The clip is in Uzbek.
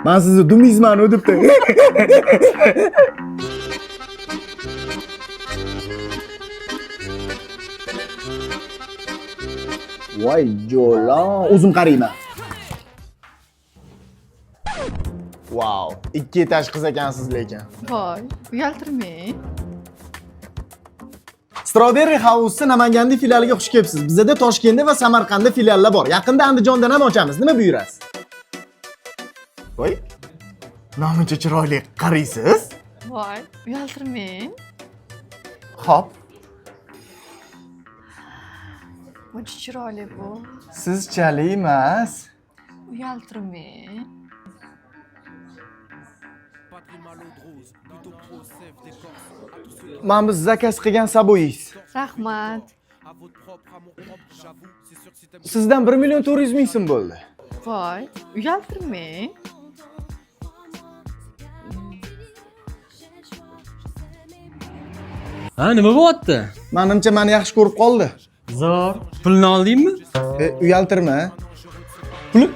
Man sizni dumingizman debdi. Voy jo'lon, o'zim qarayman. Vau, ikki etaj qiz ekansiz lekin. Voy, uyaltirmang. Strawberry House'ni Namanganda filialiga xush kelibsiz. Bizda Toshkentda va Samarqandda filiallar bor. Yaqinda Andijondan ham ochamiz. Nima buyurasiz? Voy. Namuncha chiroyli qaraysiz? Voy, uyaltirmang. Xo'p, Buncha chiroyli bu. sizchalik emas. Uyaltirmang. Mana biz zakaz qilgan saboyingiz. Rahmat. Sizdan 1 million 400 ming so'm bo'ldi. Voy, uyaltirmang. Ha, nima bo'lyapti? Menimcha meni yaxshi ko'rib qoldi. Zo'r. Pulni oldingmi? E, uyaltirma. Puli?